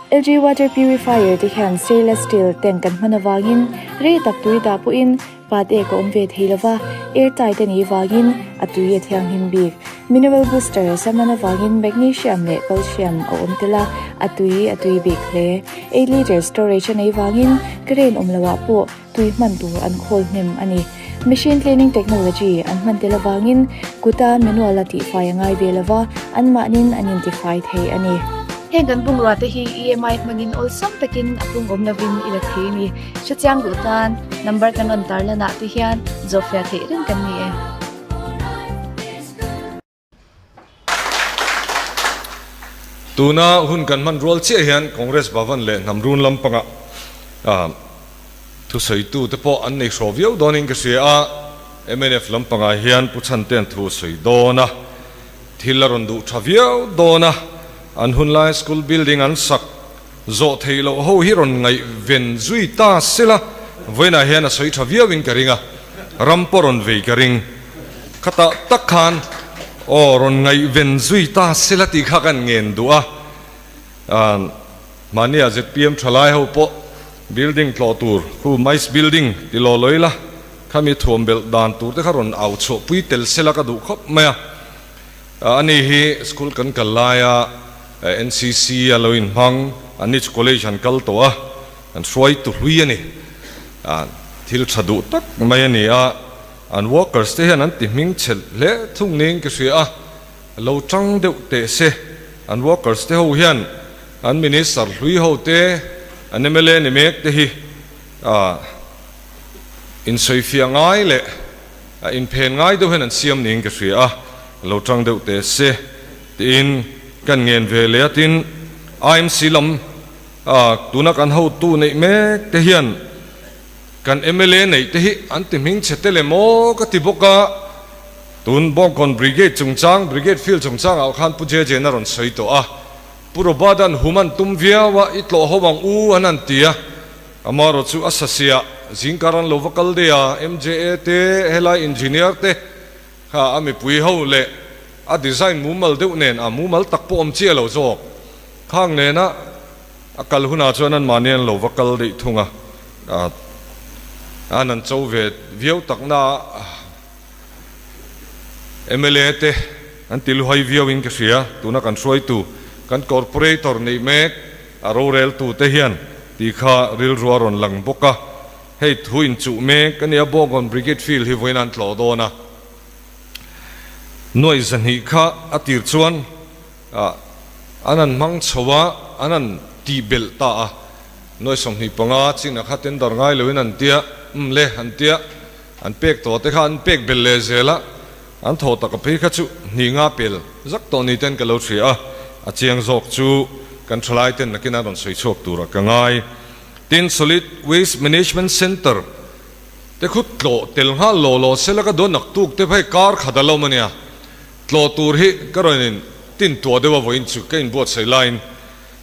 LG Water Purifier te hian stainless steel tank an hman avangin rei tak tui dah pawhin pat ek a awm ve thei lova, air tight a nih vangin a tui a thianghlim bik. Mineral booster a hman avangin magnesium leh calcium a awm tel a, a tui a tui bik hle. 8 litre storage a neih vangin current awm loah pawh tui hman tur an khawl hnem a ni. Machine cleaning technology an hman tel avangin kuta manual a tihfai a ngai ve lova, anmahnin an intifai thei a ni. Heng kan bungrua te hi EMI hmangin awlsam takin a pung awm lovin i la thei a ni. Hrechiang duh tan number kan rawn tarlanah te hian zawhfiah theih reng kan ni e. Tuna hun kan hman rual chiah hian Congress Bhavan leh hnam run lampanga thusawitu te pawh an nei hraw viau dawnin ka hria a, mnf lampangah hian Pu Chhantea'n thu a sawi dawn a, thil a rawn duh tha viau dawn a, an hunlai school building an sak zawh theih loh ho hi rawn ngaihven zui ta sela, vawiinah hian a sawi tha viauin ka ring a, ram pawh rawn vei ka ring. Khatah tak khan aw rawn ngaihven zui ta sela tih kha kan ngen duh a, mahnia zpm thalai ho pawh building tlawh tur khu mice building ti law lawi la, khami thuam belh dan tur te kha rawn au chhuah pui tel sela ka duh khawp mai a. Ani hi school kan kal laia NCC a lo inhmang, anni chu college an kal tawh a, an hruai tu hlui a ni. Thil tha duh tak mai a ni a. An workers te hian an ti hming chhe hle thung niin ka hria a, lo tang deuh teh se. An workers te ho hian an minister hlui ho te, an mla ni mek te hi insawifiah ngai leh inphen ngai deuh hian an siam niin ka hria a, lo tang deuh teh se tiin kan ngen ve leh a. Tin, IMC lam tuna kan hotu neih mek te hian Kan mla neih te hi an ti hming chhe tel em aw ka ti bawk a, tun Bawngkawn Brigade chungchang, Brigade Field chungchang ah khan Pu JJ na rawn sawi tawh a, Pu Robert an hum an tum viau a, i tlawh ho ang u an han ti a, amaherawh chu a sasiah zingkar an lo va kal daih a, MJA te, helai Engineer te kha a mipui ho leh a design mumal deuh nen a mumal tak pawh awm chiah lo zawk khang nena A kal hunah chuan anmahni an lo va kal daih thung a, an an cho ve viau takna a mla te an ti luhai viauin ka hria, tuna kan hruaitu kan corporator neih mek a roreltu te hian tih kha rilru a rawn lang bawk a, hei thu inchuh mek a nia Bawngkawn Brigade Field hi vawiin an tlawh dawn a, nuaih zahnih kha a tir chuan. Ah, an han hmang chho a, an han tih belh ta a. Nuai 25 chin a kha tender ngai loin an tia, umm le, an tia, an pek tawh te kha an pek belh leh zel a, an thaw tak a phei kha chu hnih nga pel zak tawh ni ten ka lo hria a, a chiang zawk chu kan thalai ten nakin an rawn sawi chhuak turah ka ngai. Tin, Solid Waste Management Centre te khu tlawh tel nghal law law sela ka duan naktuk te phei kar khat a lo awm a nia. Tlawh tur hi ka rawn in tin tuah deuh a vawiin chu ka inbuatsaih laiin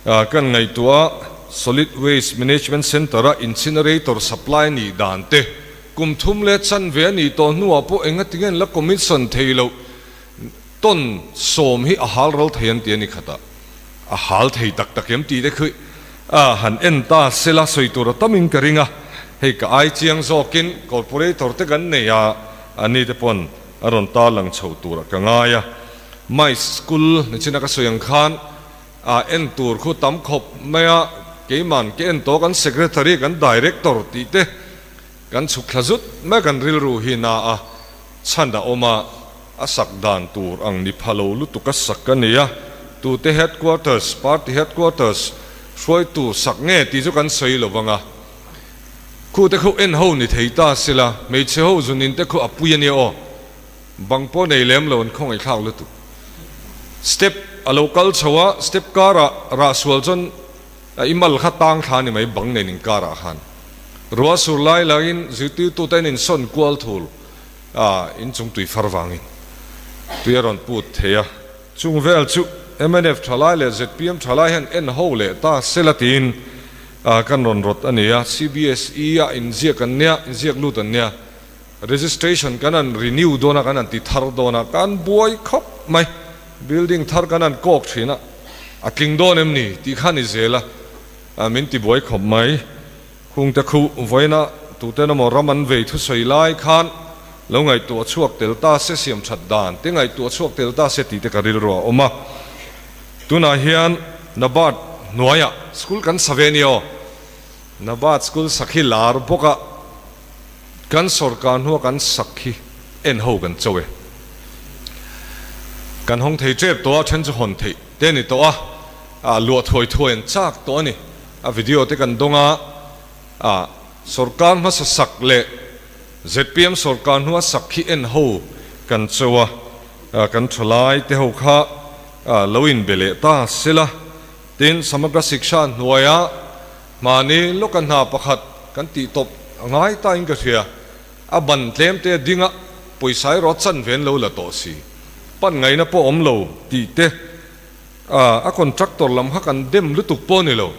kan ngaihtuah a, Solid Waste Management Centre a incinerator supply nih dan te kum thum leh chanve a nih tawh hnuah pawh engati nge an la commission thei loh tawn sawm hi a hal ral thei an ti a ni khatah a hal thei tak tak em tih te khi han en ta sela sawi tur a tamin ka ring a, hei ka ai chiang zawkin corporator te kan nei a, ani te pawn A rawn ta lang chho turah ka ngai a, My school nichina ka sawi ang khan a en tur khu tam khawp mai a, keiman ka en tawh kan secretary kan director tih te kan chhuk thla zut mai a kan rilru hi na a chhan a awm a, a sak dan tur ang ni pha lo lutuk a sak a ni a, tute headquarters party headquarters hruaitu sak nge tih chu kan sawi lo vang a. Khu te khu en ho ni thei ta sila, hmeichhe ho zunin te khu a pui a nia aw. Bang pawh nei lem lo an khawngaih thlak lutuk. Step a lo kal chho a, step karah rah sual chuan a i mal kha tang thla a ni mai bang nen inkarah khan. Ruah sur lai laiin zirtirtu te an insawn kual thul a, inchung tui far vangin tui a rawn put thei a. Chung vel chu mnf thalai leh zpm thalai hian en ho leh ta sela tiin kan rawn rawt a ni a, CBSE a inziak an nia, inziak lut an nia, registration kan han renew dawn a, kan han ti thar dawn a, kan buai khawp mai, building thar kan han kawk thin a, a tling dawn em ni tih kha a ni zel a. Min ti buai khawp mai. Khungte khu vawiina tuten emaw ram an vei thusawi lai khan lo ngaihtuah chhuak tel ta se, siam that dan te ngaihtuah chhuak tel ta se tih te ka rilru a awm a. Tunah hian NABARD hnuaiah school kan sa ve nia aw. NABARD school sak hi lar bawk a, kan sawrkar hnua kan sak hi en ho kan cho e. Kan hawng thei tep tawh a, then chu hawn theih te a ni tawh a, ah luah thuai thuai an chak tawh a ni. A video te kan dawng a, ah sawrkar hmasa sak leh zpm sawrkar hnua sak hi en ho kan cho a, kan thalai te ho kha lo in be leh ta sela. Tin, Samagra Shiksha hnuaia mahni lawka hna pakhat kan tih tawp a ngai ta in ka hria. A ban tlem te a ding a, pawisa erawh a chan ve an lo la tawh si. Pan ngaihna pawh awm lo tih te a contractor lam kha kan dem lutuk pawh a ni lo.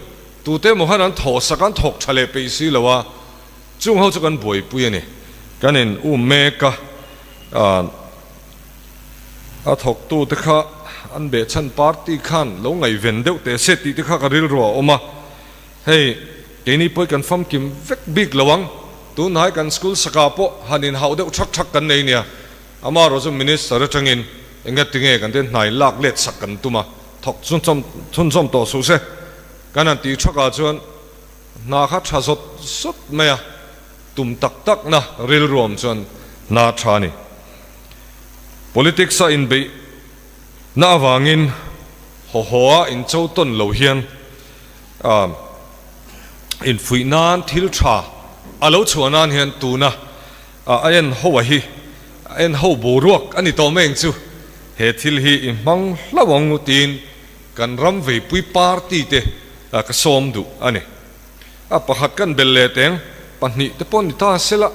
Tute emaw khan an thawh sak a, an thawk tha leh peih si lo a, chung ho chu kan buaipui a ni. Kan in um mek a, a thawktute kha an behchhan party khan lo ngaihven deuh teh se tih te kha ka rilru a awm a, hei keini pawh hi kan famkim vek bik lo ang, tunhnai kan school sakah pawh han inhauh deuh thak thak kan nei nia, amaherawh chu minister atangin engatinge kan te hnai lak let sak kan tum a, thawk chhunzawm tawh suh se kan han tih thakah chuan hna kha tha zawt zawt mai a. Tum tak takna rilruam chuan hna tha a ni. Politics a inbeih na avangin haw haw a incho tawn lo hian infuih nan thil tha a lo chhuah nan hian tuna a en ho a hi a en ho boruak a ni tawh mai ang chu. He thil hi i hmang hlauh ang u tiin kan ram veipui party te ka sawm duh a ni. A pakhat kan bel leh teng pahnih te pawh ni ta sela.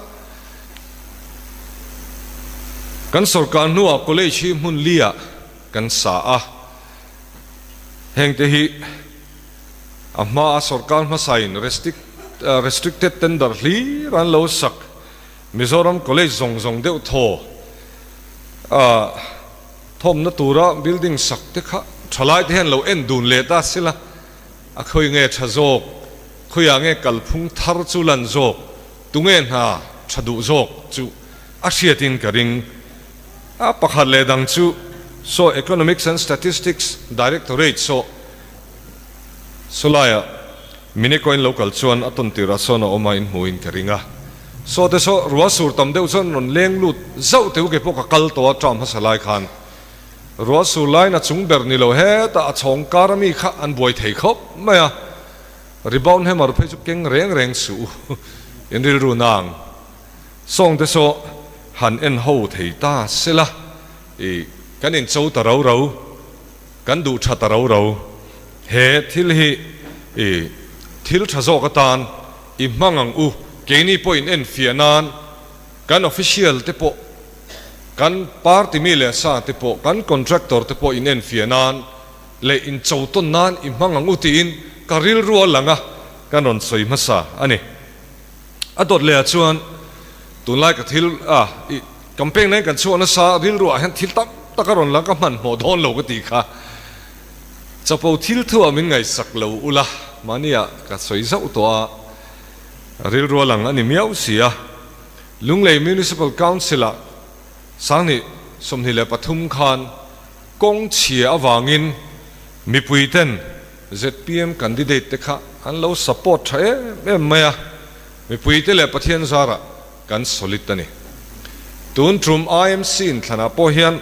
Kan sawrkar hnuah college hi hmun liah kan sa a, hengte hi a hmaa sawrkar hmasain restricted tender hlir an lo sak Mizoram college zawng zawng deuh thaw a thawmna tura building sak te kha thalai te hian lo en dun leh ta sela. A khawi nge tha zawk? Khawiah nge kalphung thar chu lan zawk? Tunge hna tha duh zawk chu a hriatin ka ring. A pakhat leh dang chu saw Economics and Statistics Directorate saw sawlaiah Minecoin lo kal chuan a tawn tirah sawn a awm a inhmuhin ka ring a. Saw te saw ruah sur tam deuh chuan rawn leng lut zauh teu ke pawh ka kal tawh a term hmasa lai khan. Ruah sur laiin a chung ber ni lo hetah a chhawng kar ami kha an buai thei khawp mai a, rebound hammer phei chu keng reng reng suh u in rilru nang sawng te saw han en ho thei ta sela i kan in cho ta ro ro kan duh tha ta ro ro he thil hi i thil tha zawk atan i hmang ang u keini pawh in en fiah nan kan official te pawh Kan party mi leh sa te pawh, kan contractor te pawh inenfiah nan leh incho tawn nan i hmang ang u tiin ka rilru a lang a, kan rawn sawi hmasa a ni. A dawt leh ah chuan tunlai ka thil a i campaign na in kan chhuah nasa rilru ah hian thil tam tak a rawn lang ka hmanhmawh dawn lo ka tih kha. Chapo thil thu ah min ngaihsak lo ula mahni ah ka sawi zauh tawh a, rilru a lang a ni miau si a. Lunglei Municipal Council-ah Sanghnih 23 khan kawng chhia avangin mipuiten zpm candidate te kha an lo support tha em em mai a, mipuite leh Pathian zarah kan solid a ni. Tun tum IMC inthlanah pawh hian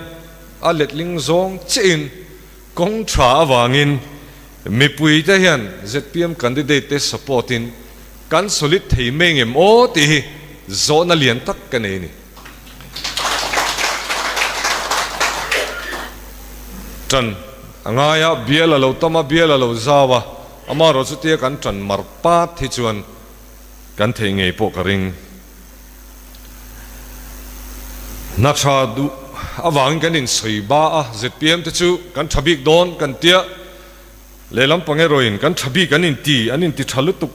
a letling zawng chiahin kawng tha avangin mipuite hian zpm candidate te support in Kan solid thei mai ngem aw tih hi zawhna lian tak ka nei a ni. Tan a ngai a, bial a lo tam a, bial a lo zau a, amaherawh chutia kan tan mar pat hi chuan kan theih ngei pawh ka ring. Hna tha duh avangin kan insawi ba a, zpm te chu kan tha bik dawn kan tia. Lehlam pang erawhin kan tha bik an inti, an inti tha lutuk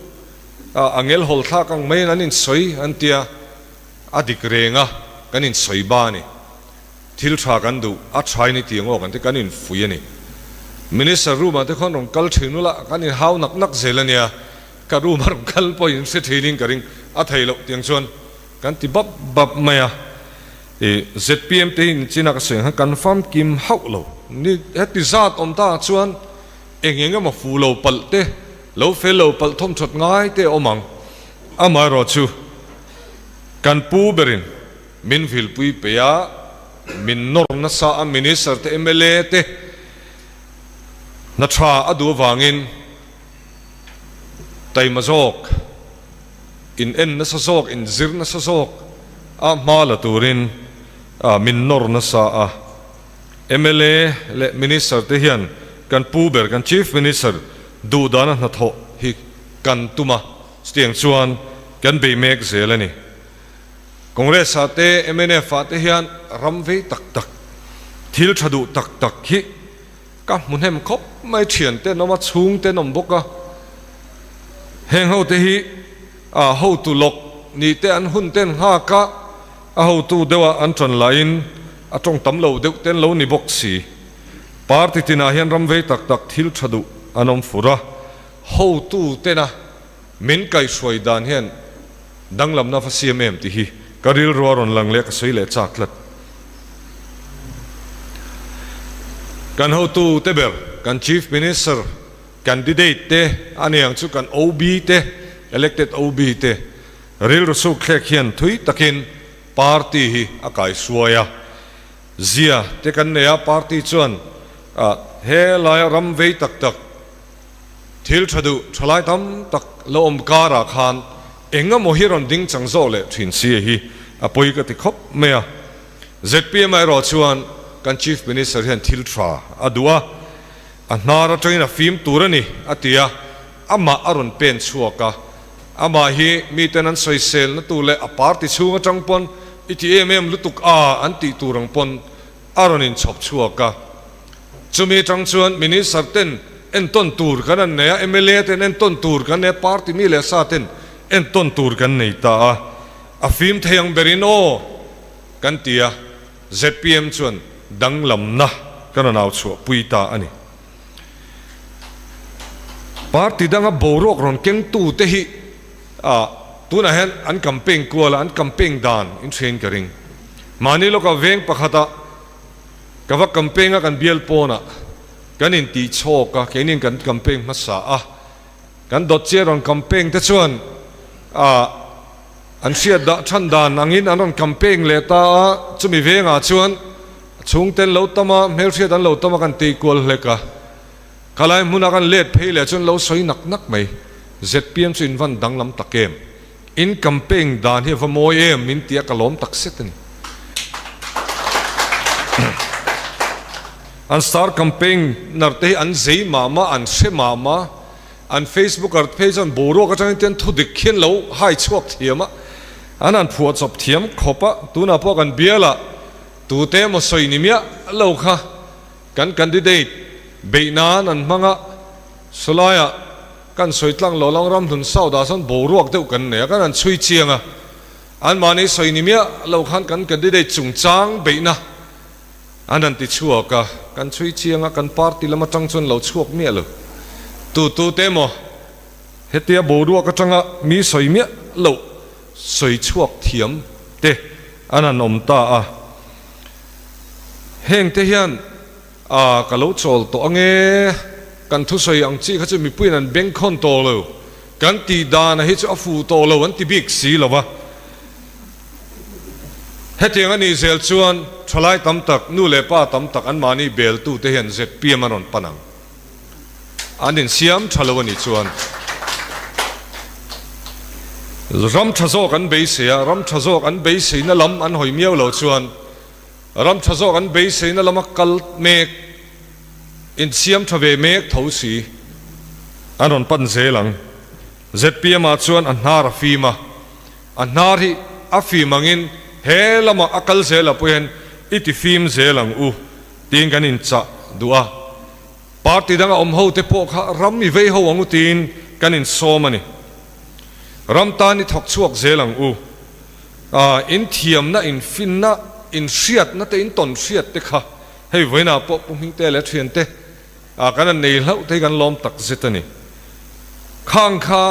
a, a ngel hawl thlak ang maiin an insawi an tia, a dik reng a, kan insawi ba a ni. Thil tha kan duh, a thain i ti ang aw kan ti, kan infui a ni. Minister room ah te khuan rawn kal thin ula, kan in hau nak nak zel a nia, ka room a rawn kal pawh in hre thin in ka ring a thei loh tiang chuan kan ti bap bap mai a. I zpm te hi in chin a ka sawi ang khan kan famkim hauh lo ni, heti zat awm ta ah chuan eng eng emaw fu lo palh te, lo fel lo palh thawm that ngai te a awm ang. Amaherawhchu kan pu berin min vilpui peih a, min nawr nasa a, Minister te, mla te hna tha a duh avangin taima zawk, in en nasa zawk, in zir nasa zawk a hma la turin min nawr nasa a. Mla leh Minister te hian kan pu ber, kan Chief Minister duh dana hnathawh hi kan tum a, chutiang chuan kan bei mek zel a ni. Congress ah te mnf ah te hian ram vei tak tak, thil tha duh tak tak hi ka hmu hnem khawp mai, thian te an awm a, chhung te an awm bawk a, heng ho te hi a hotu lawk nih te an hun te an nghak a, a hotu deuh a an tan lahin a tawng tam lo deuh te an lo ni bawk si. Party tinah hian ram vei tak tak thil tha duh an awm fur a, hotu tena Min kaihhruai dan hian danglamna va siam em tih hi ka rilru a rawn lang leh ka sawi leh chak tlat. Kan hotu te ber, kan Chief Minister candidate te a ni ang chu kan OB te, elected OB te rilru suk thlek hian thui takin party hi a kaihhruai a. Zia te kan nei a, party chuan he laia ram vei tak tak, Thil tha duh thalai tam tak lo awm karah khan eng emaw hi rawn ding chang zawk leh thin si hi a pawi ka ti khawp mai a. Zpm ah erawh chuan kan Chief Minister hian thil tha a duh a, a hnar atangin a fim tur a ni a ti a, amah a rawn pen chhuak a, amah hi miten an sawiselna tur leh a party chhung atang pawn i ti em em lutuk a an tih tur ang pawn a rawn inchhawp chhuak a. Chumi atang chuan Minister ten entawn tur kan an nei a, mla ten entawn tur kan nei a, party mi leh sa ten entawn tur kan nei ta a. A fim thei ang berin aw kan ti a, zpm chuan danglamna kan rawn au chhuah pui ta a ni. Party danga boruak rawn kengtu te hi tunah hian an campaign kual a, an campaign dan in hriain ka ring. Mahni lawka veng pakhatah Ka va campaign a kan bial pawnah kan intih chhawk a, keinin kan campaign hmasa a, kan dawt chiah rawn campaign te chuan ah an hriat dah than dan angin an rawn campaign leh ta a, chumi vengah chuan chhungte an lo tam a, hmelhriat an lo tam a kan tei kual hlek a, khalai hmuna kan let phei leh chuan lo sawi nak nak mai, zpm chu in van danglam tak em? In campaign dan hi a va mawi em min tia ka lawm tak set a ni. An star campaign nar te hi an zei mah mah, an hre mah mah, an facebooker te phei chuan boruak atangin te an thu dik khian lo hai chhuak thiam a, an han phuah chawp thiam khawp a, tunah pawh kan bialah tute emaw sawi ni miah lo kha kan candidate beih nan an hmang a, sawlaiah Kan sawi tlang lo lang ram hlun South ah chuan boruak deuh kan nei a, kan han chhui chiang a, anmahni sawi ni miah lo khan kan candidate chungchang beihna an han ti chhuak a, kan chhui chiang a, kan party lam atang chuan lo chhuak miah lo. Tu tu te emaw hetia boruak atanga mi sawi miah loh sawi chhuak thiam te an han awm ta a, heng te hian A, ka lo chawl tawh ange, kan thusawi ang chi kha chu mipuiin an bengkhawn tawh lo, kan tih dana hi chu a fuh tawh lo an ti bik si lo va. Hetiang a nih zel chuan thalai tam tak, nu leh pa tam tak anmahni beltute hian zpm an rawn pan ang. An insiam tha lo a nih chuan ram tha zawk an beisei a, ram tha zawk an beiseina lam an hawi miau lo chuan, Ram tha zawk an beiseina lama kal mek, insiam tha ve mek tho si an rawn pan zel ang. Zpm ah chuan a hnar a fim a, a hnar hi a fim angin he lamah a kal zel ah pawh hian i ti fim zel ang u tiin kan inchah duh a. Party danga awm ho te pawh kha ram i vei ho ang u tiin kan insawm a ni. Ram tan i thawk chhuak zel ang u. In thiamna, in finna, in hriatna te, in tawn hriat te kha hei vawiinah pawh Pu Hmingte leh a thiante A kan han nei hlauh te hi kan lawm tak zet a ni. Khang kha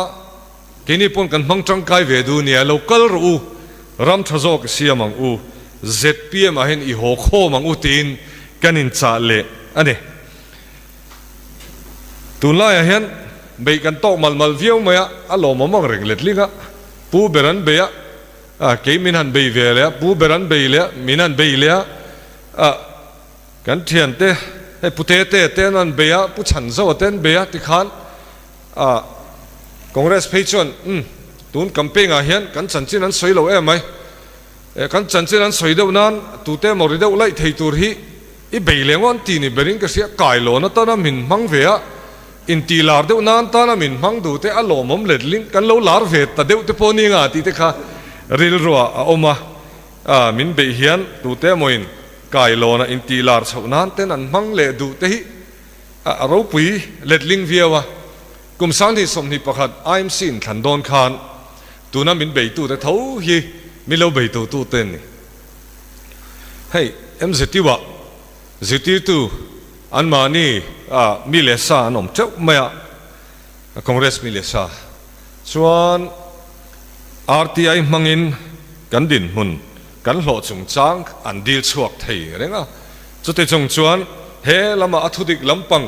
keini pawn kan hmang tangkai ve duh nia, lo kal rawh u, ram tha zawk i siam ang u, zpm ah hian i haw khawm ang u tiin kan inchah leh a ni. Tunlaiah hian beih kan tawk mal mal viau mai a, a lawmawm ang reng letling a, pu ber an bei a, kei min han bei ve leh a, pu ber an bei leh a, min han bei leh a, Kan thiante hei Pu Tete te an an bei a, Pu Chhanzoa te an bei a tikhan ah Congress phei chuan umm tun campaign ah hian kan chanchin an sawi lo em mai, kan chanchin an sawi deuh nan tute emaw ri deuh laih thei tur hi i bei leh ngawt an ti ni berin ka hria, kailawn atana min hmang ve a, intih lar deuh nan tana min hmang duh te a lawmawm let ling kan lo lar ve ta deuh te pawh ni nga tih te kha rilruah a awm a, min beih hian tute emawin Kailawn-a intih lar chhoh nan ten an hmang leh duh te hi a ropui letling viau a. Kum 2021 IMC in thlan dawn khan tuna min beitute tho hi min lo beitu tute an ni. Hei MZU-ah zirtirtu anmahni mi leh sa an awm teuh mai a, Congress mi leh sa chuan RTI hmangin kan dinhmun Kan hlawh chungchang an dil chhuak thei reng a, chuti chung chuan he lama a thudik lampang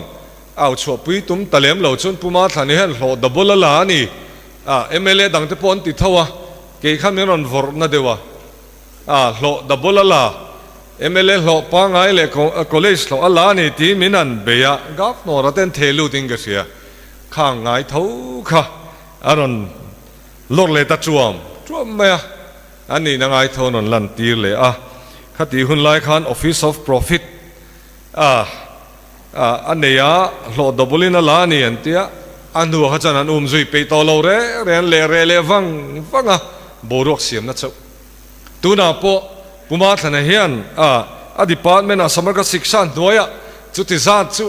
au chhuahpui tum ta lem lo chuan Pu Mathlani hian hlawh double a la a ni a, mla dangte pawh an ti tho a, kei kha min rawn vawrh na deuh a, a hlawh double a la, mla hlawh pangngai leh college hlawh a la a ni tiin min han bei a, Governor-a ten thei lutin ka hria, khang ngai tho kha a rawn lawr leh ta chuam chuam mai a. A nihna ngaithawn rawn lan tir leh a, khatih hun lai khan Office of Profit a a nei a, hlawh double in a la a ni an ti a, a hnuah kha chuan an um zui peih tawh lo reng reng an leh reh leh vang vang a, boruak siamna chauh. Tunah pawh Pu Mathlana hian a a department ah Samarka Siksha hnuaiah chuti zat chu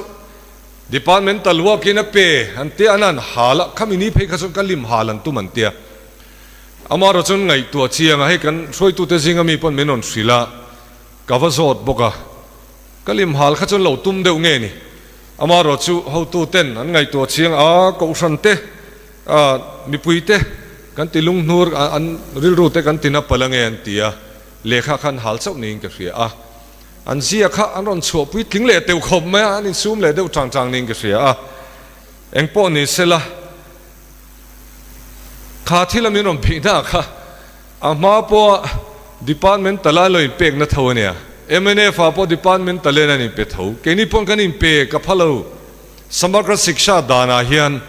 departmental work in a pe an ti a, an han hal a, khami ni phei kha chuan ka lim hal an tum an ti a. Amaherawh chuan ngaihtuah chiang a, hei kan hruaitute zinga mi pawn min rawn hrilh a, ka va zawt bawk a, ka limhal kha chuan lo tum deuh nge ni? Amaherawh chu hotuten an ngaihtuah chiang a, kohhran te, mipui te kan ti lunghnur, an rilru te kan ti na palh ange an ti a, lehkha kha an hal chauh niin ka hria a, an zia kha an rawn chhuahpui tling leh teuh khawp mai a, an insum leh deuh chang chang niin ka hria a, engpawh ni sela. Kha thil a min rawn phihna kha a hma pawha department tala lo inpekna tho a nia. Mnf ah pawh department talen an inpe tho. Keini pawn kan inpe ka pha lo. Samagra Shiksha danah hian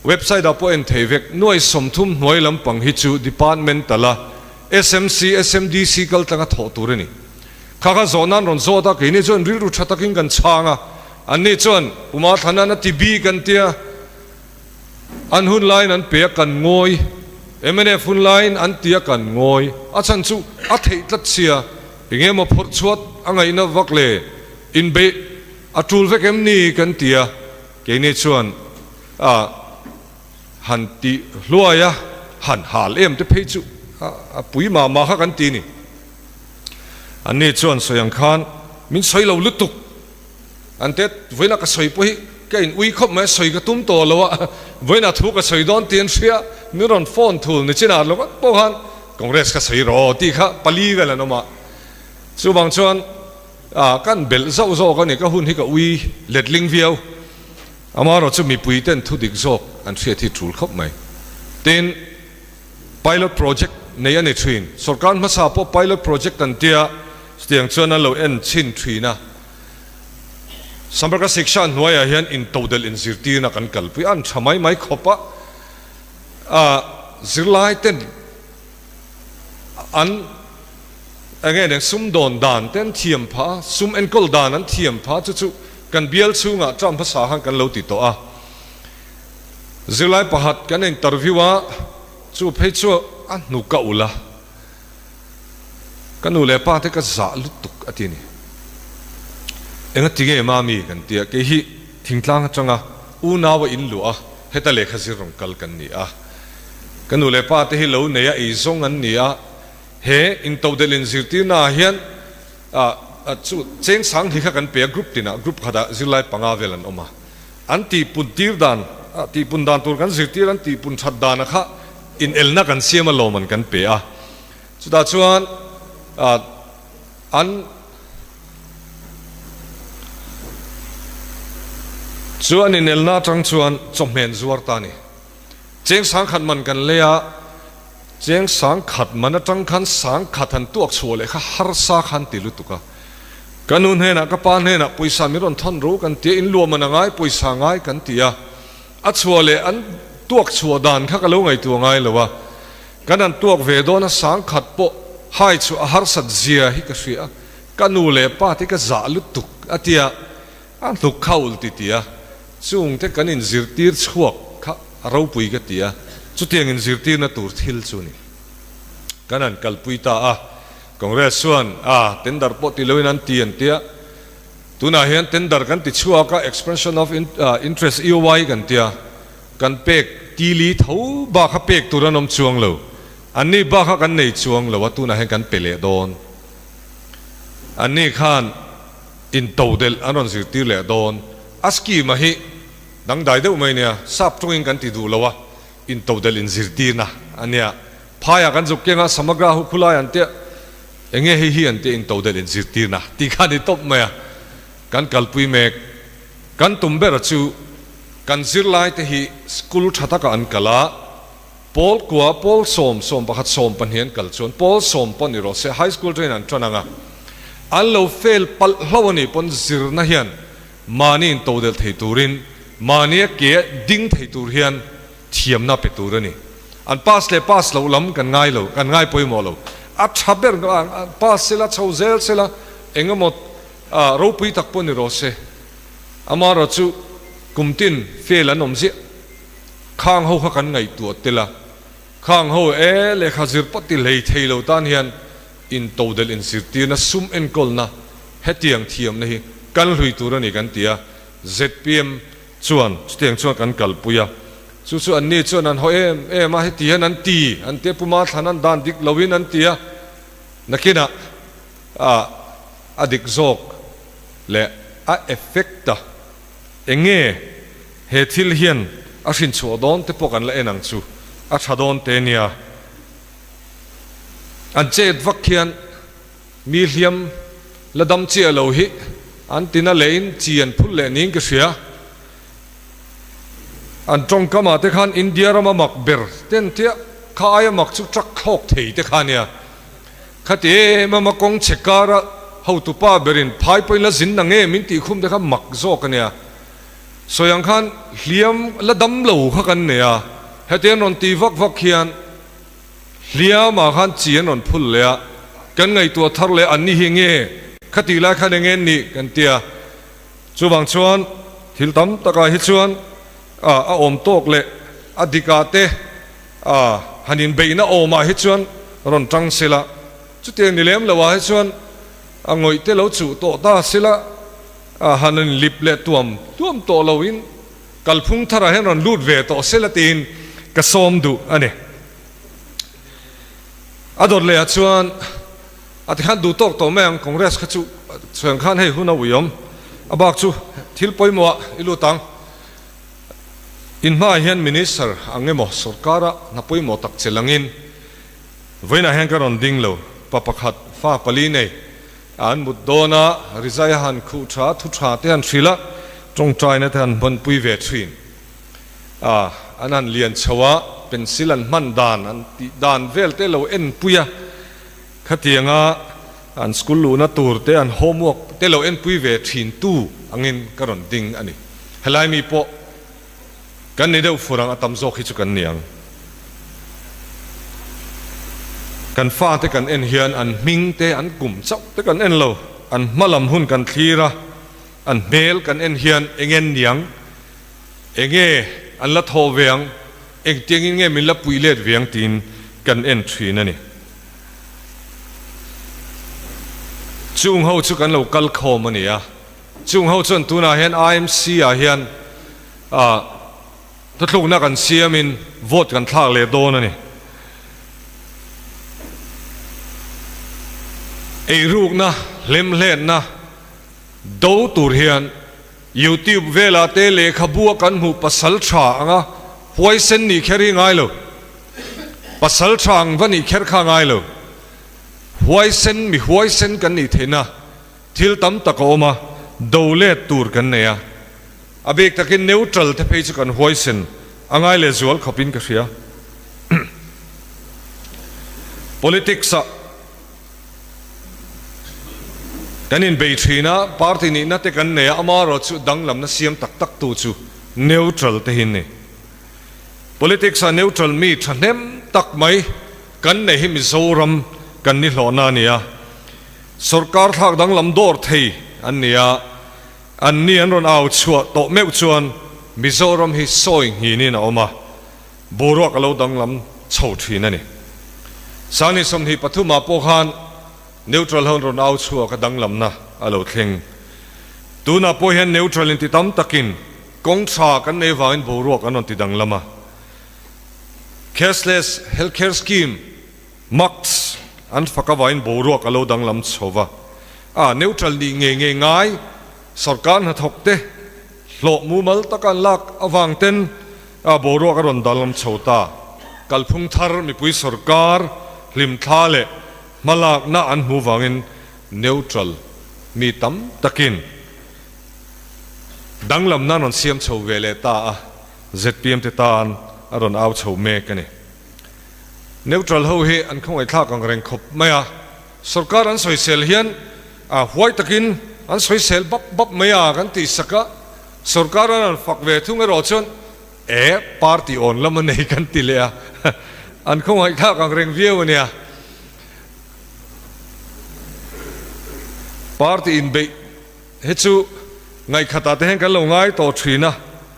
website ah pawh en thei vek. Nuai 30 hnuai lampang hi chu department tala SMC, SMDC kal tlanga thawh tur a ni. Kha kha zawh nan rawn zawt a, keini chuan rilru tha takin kan chhang a. Anni chuan Puma Thlana'n a ti bik an tia. An hun laiin an pe a kan ngawi, mnf hun laiin an ti a kan ngawi. A chhan chu a theih tlat sia, enge maw phawrh chhuat a ngaihna vak le, inbeih a tul vek em ni kan ti a, keini chuan a han ti hluai a, han hal em te phei chu a pui mah mah kha kan ti ni. Anni chuan sawi ang khan min sawi lo lutuk. An te vawiina ka sawi pawh hi ka in ui khawp mai a, sawi ka tum tawh lo a, vawiina thu ka sawi dawn tih an hria, min rawn phone thul ni chinah lo vek pawh khan Congress ka sawi rawh aw tih kha pali vel an awm a, chuvang chuan kan belh zauh zawk a ni, ka hun hi ka ui letling viau, amaherawh chu mipui ten thu dik zawk an hriat hi tul khawp mai. Tin, pilot project nei a ni thin, sorkar hmasa pawh pilot project an tia, chutiang chuan an lo en chhin thin a. Samraka Siksha hnuaiah hian intodelh inzirtirna kan kalpui a, an tha mai mai khawp a, zirlai ten an eng nge nen sumdawn dan te an thiam phah a, sum enkawl dan an thiam phah a, chu chu kan bial chhungah term hmasa khan kan lo ti tawh a. Zirlai pakhat kan interview a, chu phei chu a hnu ka ulh a. Ka nu leh pa te ka zah lutuk a ti a ni. Enga ti nge mami kan ti a, kei hi thingtlang atanga unau a in luah a, heta lehkha zir rawn kal kan ni a. Ka nu leh pa te hi lo nei a eizawng an ni a, he intodelh inzirtirna ah hian chu cheng sang hi kha kan pe a group tinah group khatah zirlai panga vel an awm a. An tihpun tir dan tihpun dan tur kan zirtir an tihpun that dana kha inelna kan siam a lawm an kan pe a. Chutah chuan an chu an inelna atang chuan chawhmeh zuar ta a ni. Cheng sangkhat man kan lei a, cheng sangkhat man atang khan sangkhat han tuak chhuah leh kha harsa khan ti lutuk a. Ka nu hnenah ka pa hnenah pawisa min rawn thawn ro kan ti a, in luah man a ngai, pawisa ngai kan ti a. A chhuah leh an tuak chhuah dan kha ka lo ngaihtuah ngai lo a. Kan han tuak ve dawn a sangkhat pawh hai chu a harsat zia hi ka hria a, ka nu leh pa te ka zah lutuk a tia, a hnuk kha ul ti ti a, chungte kan inzirtir chhuak kha a ropui ka ti a, chutiang inzirtirna tur thil chu ni. Kan han kalpui ta a, Congress chuan a tender pawh ti loin an ti an tia, tunah hian tender kan ti chhuak a, expression of interest EOI kan tia, Kan pek ti li tho bak kha pek tur an awm chuang lo. Anni bak kha kan nei chuang lo a, tunah hian kan pe leh dawn. Anni khan intodelh an rawn zirtir leh dawn. A scheme a hi dangdai deuh mai nia, sap tawngin kan ti duh lo a, intodelh inzirtirna a nia. Phaiah kan zuk keng a, Samagra hu khulai an tia, enge hei hi an tia intodelh inzirtirna tih kha a ni tawp mai a. Kan kalpui mek. Kan tum ber chu kan zirlaite hi school tha taka an kal a, pawl kua, pawl sawm, sawm pakhat, sawm pahnih an kal chuan pawl sawm pawh ni rawh se, high school train an tan ang a, an lo fail palh hlo a nih pawn zirna hian mahni in todelh thei turin, mahnia ke ding thei tur hian thiamna pe tur a ni. An pass leh pass loh lam kan ngai lo, kan ngai pawimawh lo. A tha ber pass sela, chho zel sela, engemaw ropui tak pawh ni rawh se. Amaherawh chu kum tin fail an awm ziah. Khang ho kha kan ngaihtuah tel a, khang ho e lehkha zir pawh ti hlei thei lo tan hian intodelh inzirtirna sum enkawlna hetiang thiamna hi kan hlui tur a ni kan ti a, zpm chuan chutiang chuan kan kalpui a, chu chu anni chuan an haw em em a, heti hian an ti, an tia puma thlan an dan dik loin an ti a, nakinah a dik zawk leh a effect a, enge he thil hian a hrinchhuah dawn te pawh kan la en ang chu, a tha dawn te nia. An chet vak hian mi hliam la dam chiah lo hi an tina lehin chi an phulh leh niin ka hria. An tawngkamah te khan India rama mak ber ten tia kha aia mak chu truck thlawk thei te kha nia. Khati em em a kawng chhe kara hotupa berin phai pawhin la zin na nge min tih khum te kha mak zawk a nia. Sawi ang khan hliam la dam lo kha kan nei a, heti an rawn ti vak vak hian hliamah khan chi an rawn phul leh a, kan ngaihtuah thar leh an ni hi nge khati lai khan enge nih kan ti a. Chuvang chuan thil tam takah hi chuan a awm tawk leh a dikah te A, han inbeihna awmah hi chuan rawn tang sela, chutiang ni lem loah hi chuan a ngawih te lo chuh tawh ta sela, a han inlip leh tuam tuam tawh loin kalphung tharah hian rawn lut ve tawh sela tiin ka sawm duh a ni. A dawt lehah chuan a tikhan duh tawk tawh mai ang, Congress kha chu chuan khan hei hun a uiawm, a bak chu thil pawimawhah i lut ang. In hmaah hian Minister ang emaw sorkara hna pawimawh tak che langin vawiinah hian ka rawn ding lo. Pa pakhat, fa pali nei a an mut dawn a, rizai a han khuh tha, thu tha te han hrilh a, tawngtaina te han hmanpui ve thin. A, an han lian chho a, pencil an hman dan, an tih dan vel te lo enpui a, khatianga an school luhna tur te, an homework te lo enpui ve thin tu angin ka rawn ding a ni. Helai mi pawh kan ni deuh fur ang, a tam zawk hi chu kan ni ang. Kan fate kan en hian an hming te, an kum chauh te kan en lo, an hma lam hun kan thlir a, an hmel kan en hian eng en niang, enge an la thaw ve ang, engtiangin nge min la puih let ve ang tiin kan en thin a ni. Chung ho chu kan lo kal khawm a ni a. Chung ho chuan tunah hian IMC ah hian thuthlukna kan siamin vote kan thlak leh dawn a ni. Eirukna Hlemhletna do tur hian YouTube velah te lehkhabu a kan hmuh pasal tha anga huaisen nih kher hi ngai lo. Pasal tha ang va nih kher kha ngai lo. Huaisen mi huaisen kan nih theihna thil tam tak a awm a, do let tur kan nei a. A bik takin neutral te phei chu kan huaisen a ngai leh zual khawpin ka hria. Politics ah. Kan inbei thin a, party nihna te kan nei a, amaherawh chu danglamna siam tak tak tu chu neutral te hi an ni. Politics ah neutral mi thahnem tak mai kan nei hi Mizoram kan ni hlawhna a ni a, sorkar thlak danglam dawr thei an ni a, an ni an rawn au chhuah tawh meuh chuan Mizoram hi sawi nghinin a awm a. Boruak a lo danglam chho thin a ni. Sangni 23 ah pawh khan neutral ho rawn au chhuak a danglamna a lo thleng. Tunah pawh hian neutral in ti tam takin kawng tha kan nei vangin boruak an rawn ti danglam a. Cashless healthcare scheme, MACS, an fak avangin boruak a lo danglam chho va. A neutral nih ngei ngei ngai sorkar hnathawk te hlawh mumal taka an lak avang ten A boruak a rawn danglam chho ta. Kalphung thar mipui sorkar hlimthla leh hmalakna an hmu vangin neutral mi tam takin danglamna an rawn siam chho ve leh ta a, zpm te tan a rawn au chho mek a ni. Neutral ho hi an khawngaihthlak ang reng khawp mai a, sorkar an sawisel hian huai takin an sawisel bap bap mai a kan tihsak a, Sorkar an han fak ve thung erawh chuan e party awn lam a nei kan ti leh a, an khawngaihthlak ang reng viau a nia. Party inbeih hi chu ngaihkhatah te hian kan lo ngai tawh thin a,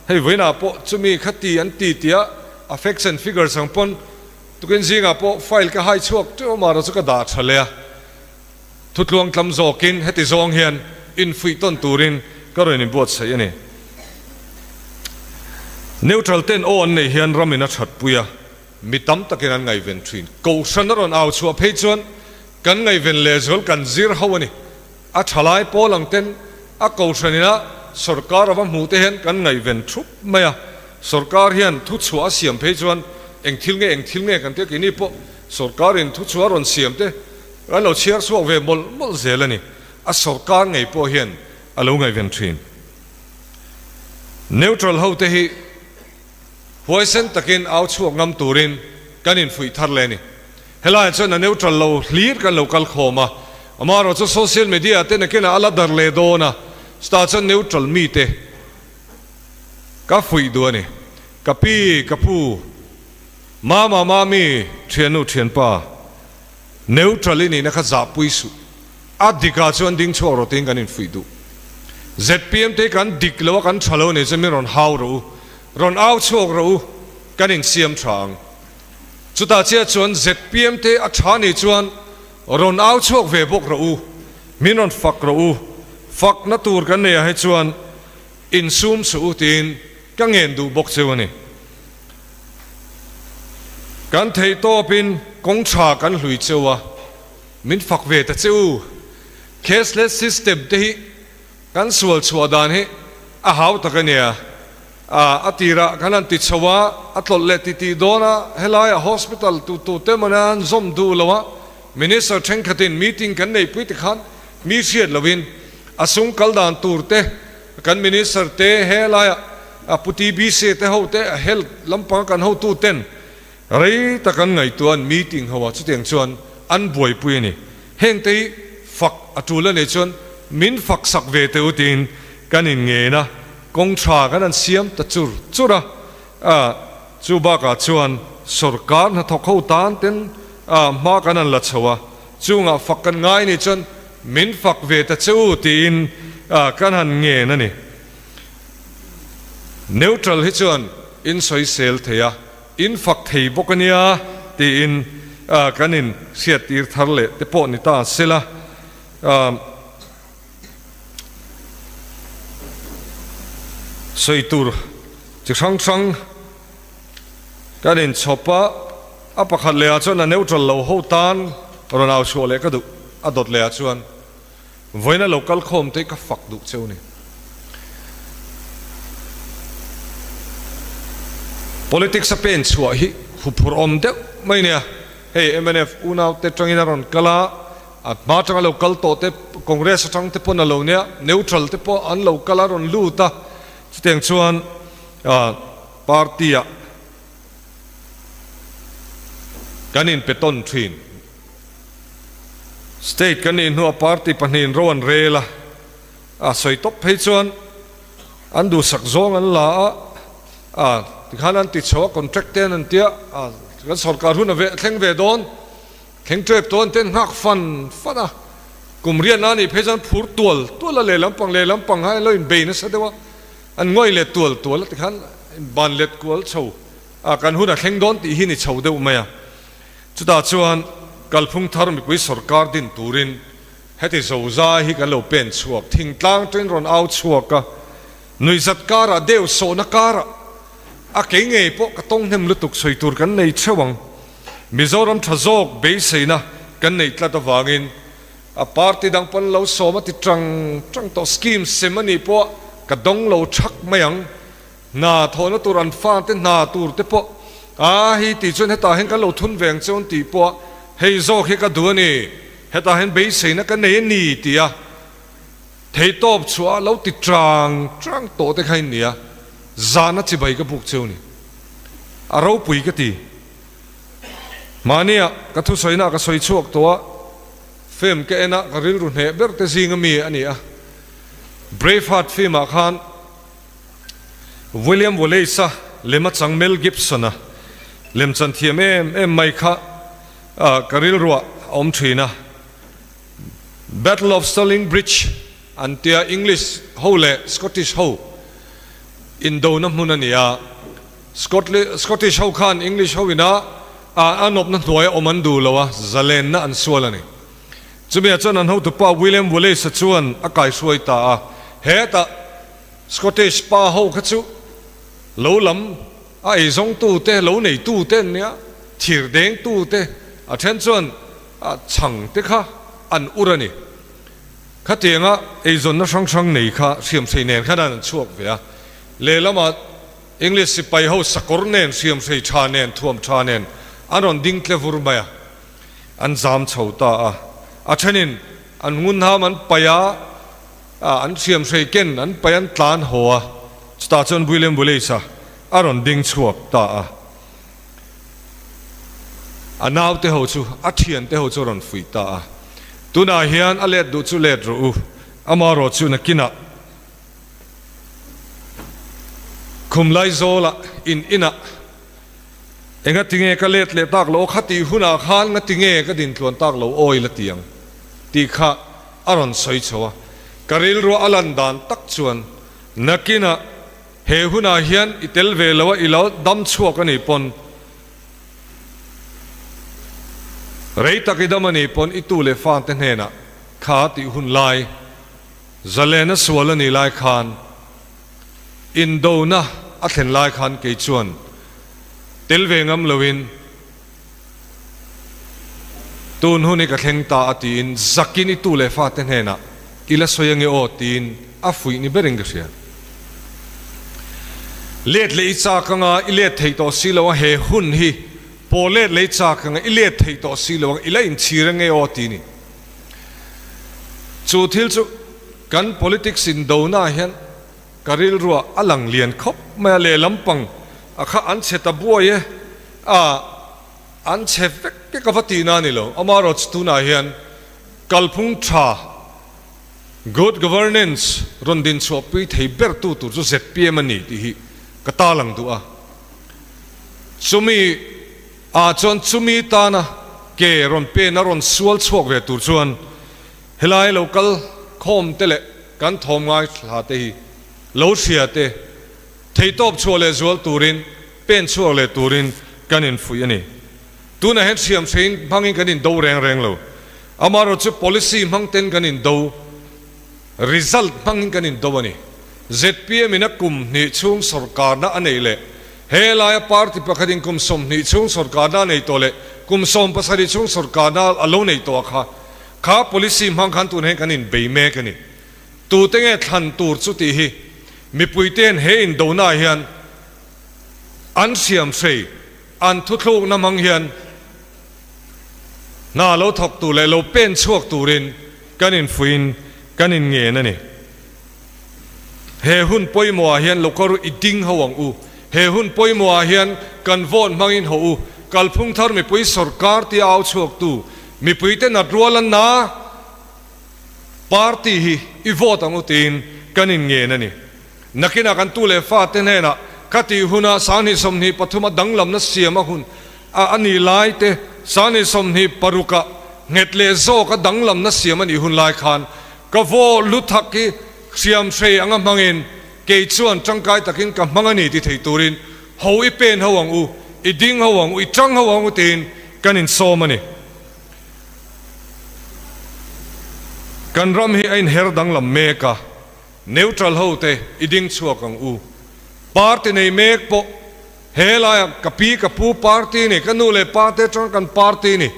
hei vawiinah pawh chumi kha ti an ti tia a facts and figures ang pawn tukin zingah pawh file ka hai chhuak teuh a mahrawh chu ka dah tha leh a. Thutluang tlam zawkin heti zawng hian infuih tawn turin ka rawn inbuatsaih a ni. Neutral ten aw an neih hian ramin a thatpui a, mi tam takin an ngaihven thin. Kohhran a rawn au chhuah phei chuan kan ngaihven lehzual kan zir ho a ni. A thalai pawl ang ten a kohhran ina sorkar a va hmuh te hian kan ngaihven thup mai a. Sorkar hian thuchhuah a siam phei chuan eng thil nge eng thil nge kan tia keini pawh sorkarin thuchhuah a rawn siam te An lo chhiar chhuak ve mawlh mawlh zel a ni. A sorkar ngei pawh hian a lo ngaihven thin. Neutral ho te hi huaisen takin au chhuak ngam turin kan infuih thar leh a ni. Helaiah chuan a neutral lo hlir kan lo kal khawm a, amaherawh chu social media te nakinah a la dar leh dawn a, chutah chuan neutral mite ka fuih duh a ni. Ka pi, ka pu, mama, mami, thiannu, thianpa. Neutral i nihna kha zahpui suh. A dikah chuan ding chhuak rawh tiin kan infuih duh. Zpm te hi kan dik lo a, kan tha lo a nih chuan min rawn hau rawh u, rawn au chhuak rawh u, kan insiam tha ang. Chutah chiah chuan zpm te a tha nih chuan rawn au chhuak ve bawk rawh u, min rawn fak rawh u, fakna tur kan nei ah hi chuan insum suh u tiin ka ngen duh bawk cheu a ni. Kan theih tawpin kawng tha kan hlui cheu a, min fak ve ta che u. Cashless system te hi kan sual chhuah dan hi a hau tak a nia. A tirah kan han ti chho a, a tlawlh leh ti tih dawn a, helaiah hospital tu tu te mawni an zawm duh lo a, Minister thenkhatin meeting kan neihpui ti khan mi hriat loin a sung kal dan tur te Kan Minister te helaiah a Pu TBC te ho te a Health lampanga kan hotu ten rei tak an ngaihtuah an meeting ho a chutiang chuan an buaipui a ni. Heng te hi fak a tul a nih chuan min fak sak ve teh u tiin kan in ngen a, kawng tha kan han siam ta chur chur a, chu bakah chuan sorkar hnathawk ho tan ten hma kan han la chho a, chungah fak kan ngai a nih chuan Min fak ve ta che u tiin kan han ngen a ni. Neutral hi chuan in sawisel thei a, in fak thei bawk a nia tiin kan in hriattir thar leh te pawh ni ta sela. Sawi tur chi hrang hrang kan inchhawp a, a pakhat lehah chuan a neutral lo ho tan rawn au chhuah leh ka duh, a dawt lehah chuan. Vawiina lo kal khawm te hi ka fak duh cheu ni. Politics a pen chhuah hi huphurh awm deuh mai nia. Hei mnf unau te tangin a rawn kal a, a hma tanga lo kal tawh te Congress atang te pawn a lo nia, neutral te pawh an lo kal a rawn lut a, chutiang chuan party ah kan inpe tawn thin. State kan nih hnuah party pahnihin ro an rel a, a sawi tawp phei chuan an duhsak zawng an la a, a tikhan an ti chho a, contract te an an tia, a kan sorkar hun a ve thleng ve dawn, thleng tep dawn te an nghak fan fan a, kum riatna a nih phei chuan phur tual tual a lehlam pang lehlam pang kha an lo inbei nasa deuh a, an ngawi leh tual tual a tikhan ban let kual chho a, kan hun a thleng dawn tih hi ni chho deuh mai a. Chutah chuan kalphung thar mipui sorkar din turin heti zozai hi kan lo pen chhuak, thingtlang ṭin rawn au chhuak a, nuihzat karah deuh sawhna karah a kei ngei pawh ka tawng hnem lutuk sawi tur kan nei theuh ang. Mizoram ṭha zawk beiseina kan neih tlat avangin a party dang pawn lo sawm a ti ṭang ṭang tawh, scheme sem a nih pawh ka dawng lo ṭhak mai ang. Hna thawhna tur an fate hna tur te pawh a hei tih chuan hetah hian kan lo thun ve ang che un tih pawh hei zawk hi ka duh a ni, hetah hian beiseina ka nei a ni tih a theitawp chhuah a lo ti tang tang tawh te kha in ni a, zahna chibai ka buk cheu ni. A ropui ka ti. Mahnia ka thusawiina ka sawi chhuak tawh a, film ka en a, ka rilru hneh ber te zing ami a ni a. Braveheart film ah khan William Wallace-a lema chang Mel Gibson-a lemchan thiam em em mai kha ka rilruah a awm thin a. Battle of Stirling Bridge an tia English ho leh Scottish ho indona hmun a ni a. Scottish ho khan English ho ina a nawpna hnuaia awm an duh lo a, zalenna an sual a ni. Chumi ah chuan an hotupa William Wallace-a chuan a kaihruai ta a, hetah Scottish pa ho kha chu lo lam a eizawngtute, lo neitute an nia, thir dengtute, a then chuan chhang te kha an ur a ni. Khatianga eizawnna hrang hrang nei kha hriamhrei nen khan an chhuak ve a, lehlamah English sipai ho sakawr nen, hriamhrei tha nen, thuam tha nen an rawn ding tle vur mai a. An zam chho ta a, a thenin an ngunham an paih a, an hriamhrei ken an paih an tlan haw a, chutah chuan William Wallace-a a rawn ding chhuak ta a. A naute ho chu, a thiante ho chu a rawn fuih ta a, Tunah hian a let duh chu let rawh u, amarawh chu nakinah khum Laizawlah in inah Enga tinge ka let leh tak lo kha tih hunah khan nga tinge ka dintluan tak lo awi la ti ang tih kha a rawn sawi chho a, ka rilruah a lan dan tak chuan nakinah he hunah hian i tel ve lo a i lo dam chhuak a nih pawn rei tak i dam a nih pawn i tu leh fate hnenah kha tih hun lai zalena sual a nih lai khan Indona a thlen lai khan kei chuan tel ve ngam loin tun hun hi ka thleng ta a tiin zakin i tu leh fate hnenah i la sawi ange aw tiin a fuih ni berin ka hria. Let leh i chak anga i let theih tawh si lo a he hun hi pawh let leh i chak anga i let theih tawh si lo ang i la inchhir ange aw ti ni. Chu thil chu Kan politics indona ah hian ka rilruah a lang lian khawp mai a, lehlam pang a kha an chhe ta buai e, a an chhe vek vek a va tihna a ni lo. Amaherawhchu tunah hian kalphung tha, good governance, rawn dinchhuahpui thei ber tu tur chu zpm a ni tih hi ka talang duh a. Chumi ah chuan chumi tana ke rawn pen a rawn sual chhuak ve tur chuan Helai lo kal khawm te leh kan thawm ngaithla te hi lo hria te, theitawp chhuah leh zual turin, pen chhuak leh turin kan infuih a ni. Tunah hian hriam hrein hmangin kan indo reng reng lo. Amaherawhchu policy hmang ten kan indo, result hmangin kan indo a ni. Zpm in a kum hnih chhung sawrkarna a neih leh helaia party pakhatin kum 20 chhung sawrkarna a nei tawh leh kum 17 chhung sawrkarna a lo nei tawh a kha. Kha policy hmang khan tun hian kan inbei mek a ni. Tute nge thlan tur chu tih hi mipuite'n he indona hian an siam hrei, an thuthlukna hmang hian hna lo thawk tur leh lo pen chhuak turin kan infuiin kan inngen a ni. He hun pawimawhah hian lokal i ding ho ang u. He hun pawimawhah hian kan vote hmangin ho u. Kalphung thar mipui sorkar tia au chhuaktu mipuite nat rual a na party hi i vote ang u tiin kan inngen a ni. Nakinah kan tu leh fate hnenah ka tih huna 2023 a danglamna siam a hun a a nih lai te, 2026 ah nghet leh zawk a danglamna siam a nih hun lai khan ka vaw lu thak hi hriam hrei anga hmangin kei chuan tangkai takin ka hmang a ni ti thei turin ho i pen ho ang u, i ding ho ang u, i tang ho ang u tiin kan insawm a ni. Kan ram hi a inher danglam mek a, neutral ho te i ding chhuak ang u. Party nei mek pawh he laia ka pi ka pu party ni, ka nu leh pa te atang kan party ni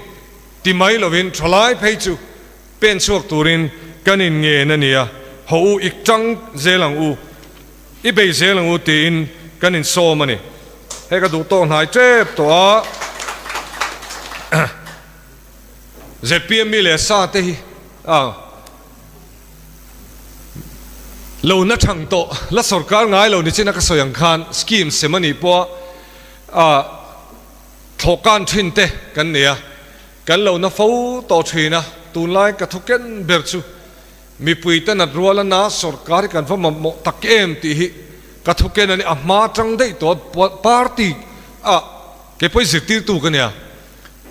ti mai lovin thalai phei chu pen chhuak turin kan inngen a nia, ho u ik tang zel ang u, i bei zel ang u tiin kan insawm a ni. Hei ka duh tawk hnai tep tawh a, zpm mi leh sa te hi a lo na thang tawh, la sorkar ngai lo ni chin a ka sawi ang khan scheme sem a nih pawh a thlawhkan thin te kan nei a. Kan lo na fo tawh thin a, tunlai ka thu ken ber chu mipui te nat rual a na sorkar hi kan va mamawh tak em tih hi ka thu ken a ni. A hma tang daih tawh a, party ah kei pawh i zirtirtu ka nia,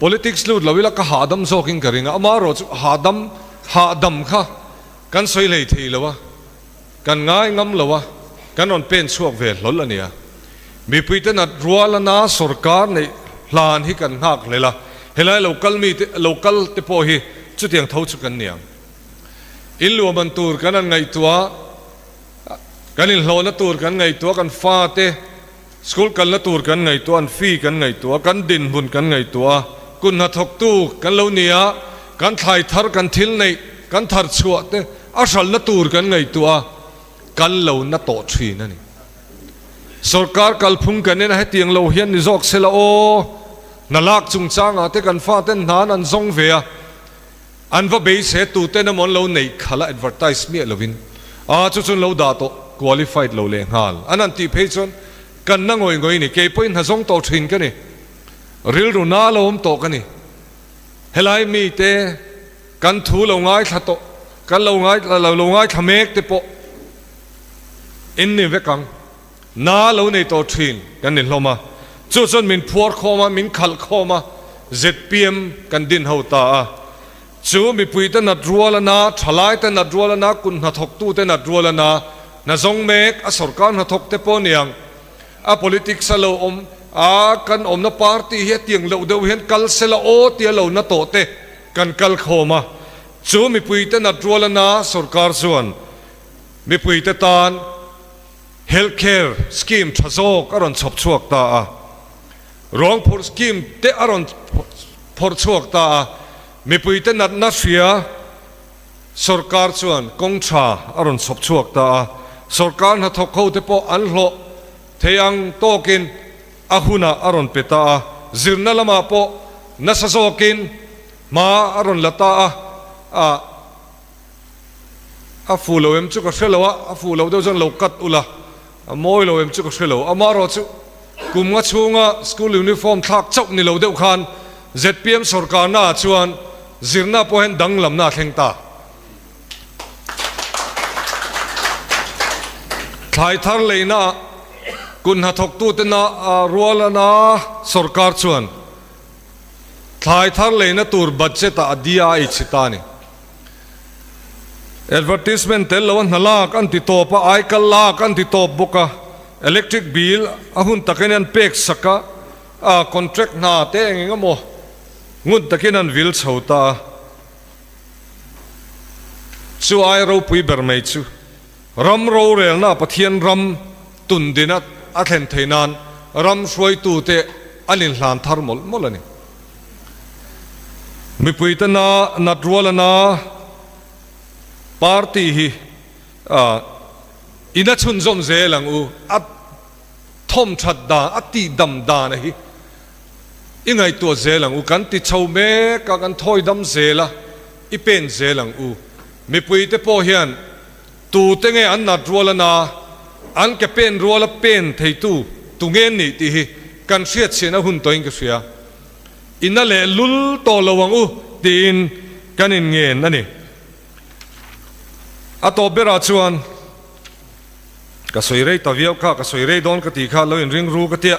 politics lut lo ila ka hahdam zawkin ka ring a, amaherawh chu hahdam hahdam kha kan sawi hlei thei lo a, kan ngai ngam lo a, kan rawn pen chhuak ve hlawl a nia. Mipui te nat rual a na sorkar neih hlan hi kan nghak hlel a, helai lo kal mi te lo kal te pawh hi chutiang tho chu kan niang. In luahman tur kan han ngaihtuah, kan inhlawhna tur kan ngaihtuah, kan fate school kalna tur kan ngaihtuah, an fee kan ngaihtuah, kan dinhmun kan ngaihtuah a, kut hnathawktu kan lo ni a, kan thlai thar kan thil neih kan thar chhuah te a hralhna tur kan ngaihtuah a, kan lo na tawh thin a ni. Sorkar kalphung kan en a hetiang lo hian ni zawk se la aw, hna lak chungchangah te kan faten hnan an zawng ve a, an va beisei tuten emaw an lo neih khalh a advertise miah lovin a chu chuan lo dah tawh qualified lo leh nghal an han tih phei chuan kan na ngawih ngawih a ni, kei pawhin hna zawng tawh thin ka ni, rilru na lo awm tawh ka ni, helai mite kan thu lo ngaithla tawh kan lo lo ngaithla mek te pawh. In ni vek ang. Na lo nei tawh thin kan ni hlawm a, chu chuan min phuar khawm a, min khalh khawm a, zpm kan din ho ta a. Chu mipuite nat rual a na, thalaite nat rual a na, kut hnathawktute nat rual a na, hna zawng mek a sorkar hnathawkte pawh niang a politics a lo awm a, kan awmna party hi a tiang loh deuh hian kal sela aw tia lo na tawh te kan kal khawm a. Chu mipuite nat rual a na sorkar chuan Mipuite tan Health Care Scheme tha zawk a rawn chhawp chhuak ta a, ruang phurh scheme te a rawn phawrh chhuak ta a, mipuite natna hria sawrkar chuan kawng tha a rawn chhawp chhuak ta a, sawrkar hnathawk ho te pawh an hlawh thei ang tawkin a hunah a rawn pe ta a, zirna lamah pawh nasa zawkin hma a rawn la ta a, a. A fuh lo em chu ka hre lo a, a fuh loh deuh chuan lo cut ula, a mawi lo em chu ka hre lo. Amaherawh chu kum nga chhunga school uniform thlak chauh ni lo deuh khan zpm sawrkarna ah chuan zirna pawh hian danglamna a thleng ta. Thlai thar leina ah kut hnathawktute na rualana sawrkar chuan thlai thar leina tur budget ah a dia a eichhi ta a ni. Advertisement tel lo a hna lak an ti tawp a, aikal lak an ti tawp bawk a, electric bill a hun takin an pek sak a, a contract hna te eng eng emaw ngun takin an vil chho ta a. Chu ai ropui ber mai chu ram rorelna Pathian ram tundina a thlen theih nan ram hruaitute an inhlan thar mawlh mawlh a ni. Mipuite na nat ruala na party hi in a chhunzawm zel ang u. A thawm that dan, a tih dam dan a hi i ngaihtuah zel ang u. Kan ti chho mek a, kan thawi dam zel a, i pen zel ang u. Mipuite pawh hian tute nge an nat ruala na, an ke pen ruala pen theitu tu nge nih tih hi kan hriatchhiahna hun tawhin ka hria. I na leh lul tawh lo ang u tiin kan inngen a ni. A tawp berah chuan ka sawi rei ta viau kha, ka sawi rei dawn ka tih kha lo inring ru ka tia.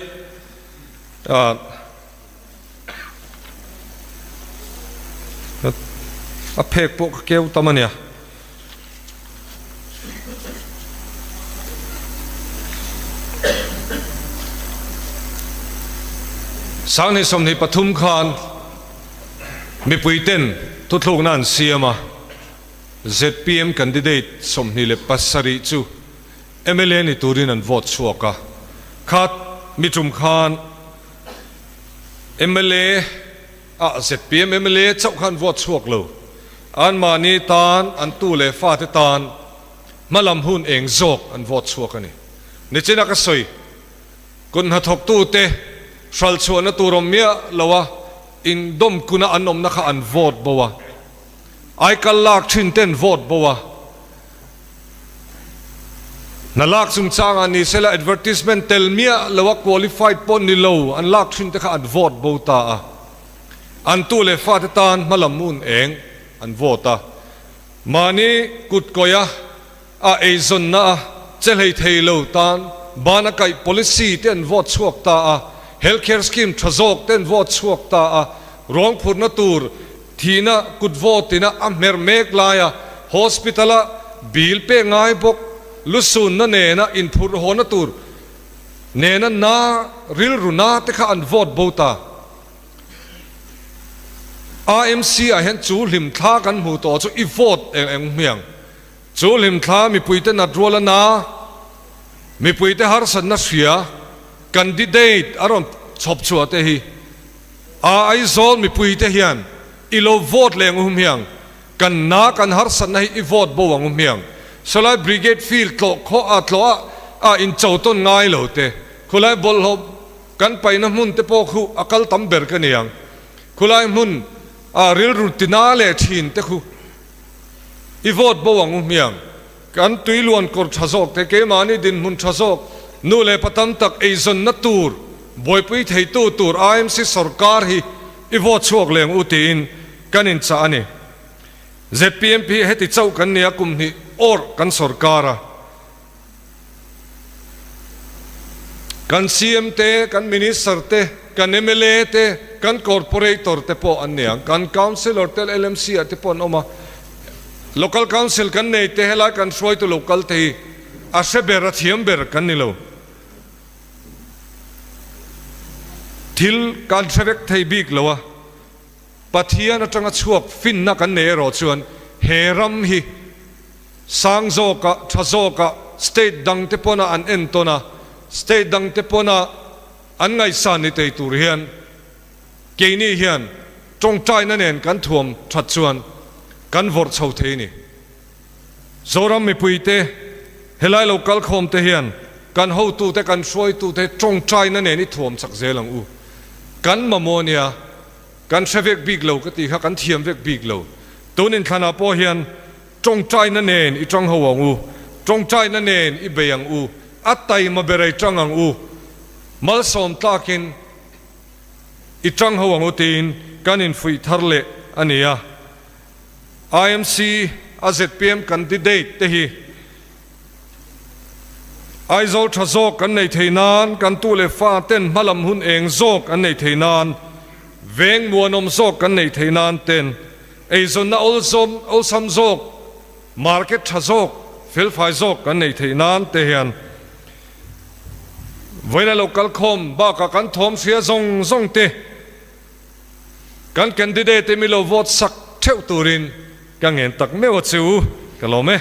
A phek pawh ka keu tam a nia. Sanghnih 23 khan mipui ten thuthlukna an siam a, zpm candidate 27 chu mla ni turin an vote chhuak a, kha mi tum khan mla Ah zpm mla chauh khan vote chhuak lo. An mahni tan, an tu leh fate tan hmalam hun eng zawk an vote chhuak a ni. Nichina ka sawi, kut hnathawktute hral chhuahna tur awm miah lo a, indawm kuna an awmna kha an vote bo a. Aikal lak thin ten vote bo a. Hna lak chungchangah ni sela advertisement tel miah lo a qualified pawh ni lo an lak thin te kha an vote bo ta a. An tu leh fate tan hmalam mun eng an vote a. Mahni kut kawia a eizawnna a che hlei thei lo tan bana kaih policy te an vote chhuak ta a. Healthcare scheme tha zawk te an vote chhuak ta a. Ruang phurhna tur Thihna kut vote-ina a hmer mek laia hospital-a bill pek ngai bawk lusunna nena inphurh hawna tur nena na rilru na te kha an vote bo ta. AMC ah hian chu hlimthla kan hmu tawh chu i vote eng eng hmiang. Chu hlimthla mipuite nat ruala na, mipuite harsatna hria candidate a rawn chhawp chhuah te hi A Aizawl mipuite hian i lo vote leh ang u hmiang, kan na kan harsatna hi i vote bo ang u hmiang. Sawlai Brigade field tlawh khawh a tlawh a a in cho tawn ngai lo te, khulai bawlhhlawh kan paihna hmun te pawh khu a kal tam ber ka ni ang. Khulai hmun a rilru tina leh thin te khu i vote bo ang u hmiang. Kan tuiluan kawr tha zawk te, keimahni dinhmun tha zawk, nu leh pa tam tak eizawnna tur, buaipui theitu tur IMC sorkar hi i vote chhuak leh ang u tiin kan inchah a ni. Zpmp heti chauh kan nia kum hnih awrh kan sorkar a. Kan CM te, kan Minister te, kan mla te, kan Corporator te pawh an ni ang. Kan Councillor te LMC ah te pawh an awm a. Local Council kan nei te helai kan hruaitu local te hi a hre ber, a thiam ber kan ni lo. Thil kan hre vek thei bik lo a. Pathian atanga chhuak finna kan nei erawh chuan he ram hi Sang zawkah, tha zawkah state dangte pawna an entawn a, state dangte pawna an ngaihsan ni thei tur hian keini hian tawngtaina nen kan thuam that chuan kan vawrh chho thei a ni. Zoram mipuite helai lo kal khawmte hian kan hotute, kan hruaitute tawngtaina nen i thuam chak zel ang u. Kan mamawh nia, kan hre vek bik lo ka tih kha kan thiam vek bik lo. Tun inthlanah pawh hian Tawngtaina nen i tang ho ang u, tawngtaina nen i bei ang u, a taima ber ei tang ang u, malsawm tlakin i tang ho ang u tiin kan infuih thar leh a ni a. IMC a zpm candidate te hi Aizawl tha zawk kan nei thei nan, kan tu leh fa ten hmalam hun eng zawk an nei thei nan, veng muanawm zawk kan nei thei nan ten Eizawnna awlsawm awlsam zawk, market tha zawk, felfai zawk kan nei theih nan te hian vawiina lo kal khawm bakah kan thawm hria zawng zawng te kan candidate te mi lo vote sak theuh turin ka ngen tak meuh a chu ka lawm e.